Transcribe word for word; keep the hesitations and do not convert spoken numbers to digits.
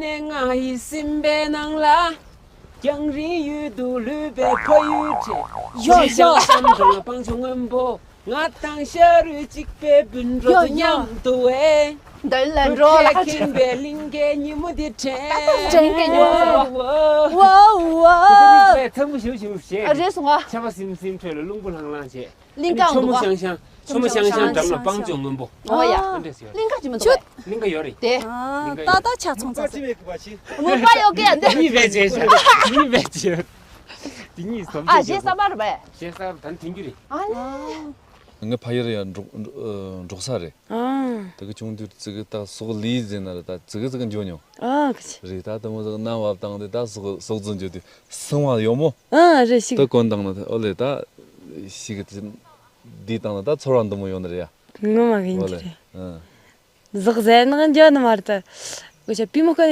ནས་ང་ཡི་སེམས་པའི་ནང་ལ། རྒྱང་རིང་ཡུལ་དུ་ལུས་པའི་ཕ་ཡུལ་བྲལ། ཡོ་ཡོ། བྱང་སམ་དང་སྤང་ཆུ་སྔོན་པོ། ང་དང་ཤ་རུས་གཅིག་པའི་སྤུན་གྲོགས་ཡོ་ཚོ་ཡོ། མཉམ་དུ་བས། འདི་ལ་འགྲོ་ལ་ཁེངས་པའི་གླིང་གའི་ཉིན་མོ་འདི་དྲན། དྲན་གི་ཡོད། ཝ་ཝ། ཝ་ཝ། དེ་ཚོ་རིག་པའི་ཐལ་མོ་ཞུ་ཞུ་བྱས། རེད་སོང་ཨ། ཆར་པ་སིམ་སིམ་ཁྲོད་ལ་རླུང་བུ་ལྷང་ལྷང་བྱས། གླིང་ག་ཨ་ནི་འདུག་ག་ཆུ་མོ་ཤང་ཤང་། ཆུ་མོ་ཤང་ཤང་འགྲམ་ལ་སྤང་ལྗོངས་སྔོན་པོ། ཨོ་ཡ། ཨ་འདྲས་ཡོད། གླིང་ག་ཅི་མི་འདུག་གས། གླིང་ག་ཡོད་རེད། དེ། ཨ། གླིང་ག་ཡོད། ཏག་ཏག་ཆ་ཚང་ཚང་ས། མོ་པ་ཡོད་གས་འདི། གཉིས་བས་བྱས་ཤག་གཉིས་བས་བྱས། དེ་གཉིས་སམ། ཨ་ཞེ་ས་མ་རེད་པས། ཞེ་ས་རུ་ད་ནི་དེང་རྒྱུ་རེད། ཨ་ལེ། ངའི་ཕ་ཡུལ་ཡང་འབྲོག་འབྲོག་ས་རེད། ཨ། དེ་གི་ཆུང་དུས་ཙི་གི་ད་ཟོག་ལས་ཟིན་ན་རེད། ད་ཙི་གི་ཙི་གི་འགྱོ་མྱོང་། ཨ་ཁི་ཆི། རེད། ད་དེ་མོ་ཟོག་གནམ་བབས་བཏང་དེ་ད་ཟོག་ཟོག་རྫི་འགྱོ་དུས་སེམས་པ་ཡོད་མོ། ཨ་རེད་ཤིག་ད་གོན་བཏང་ན་ཨོ་ལེ་ད་ཤིག་གི་འདི་བཏང་ན་ད་ཚོར་བ་འདི་མོ་ཡོང་ནི་རེད་ཡ། ངོ་མ་གི་ཨོ་ལེ། འདི་རེད། ཨ། ཟོག་ཟས་ནག་འགྱོ་ནི་མ་རེད་ད། འུ་ཆ་པུས་མོ་ཁ།